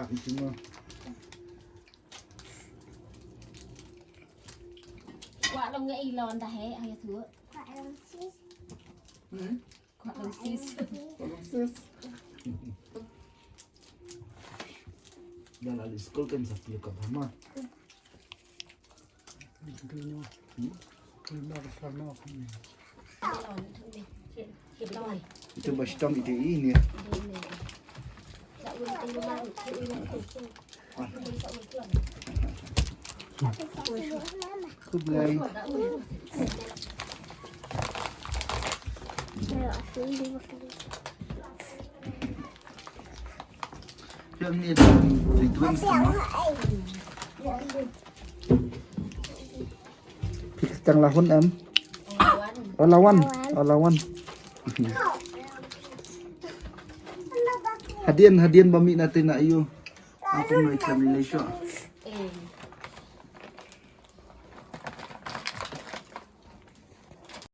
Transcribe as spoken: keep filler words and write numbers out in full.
Kwah long ngi i lon da he, ha ya tu. Kwah long sis. Kwah long sis. Dah lah di sekolah kan satu lekap sama. Hmm? Ito ba stam ito ini. Kublai. Yang ni dah dituan sama. Phi kyrteng la hun em? Olawan. Olawan. Hadien, hadien ba mih na te na ïu. Aku mai klam ni sho.